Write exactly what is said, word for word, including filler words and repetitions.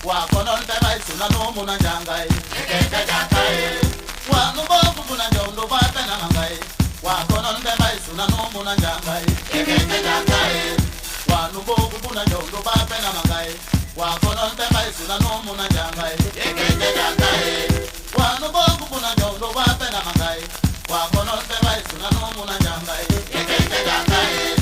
Wa konon bembai suna no muna janggai. Eke janggai. Wa nubo kubuna jondo ba pena manggai. Wa konon bembai suna no muna janggai. Eke janggai. Wa nubo kubuna jondo ba pena manggai. Wa konon bembai suna no muna janggai. Eke janggai. Wa nubo kubuna jondo ba pena manggai. Wa konon bembai suna no muna janggai. Eke janggai.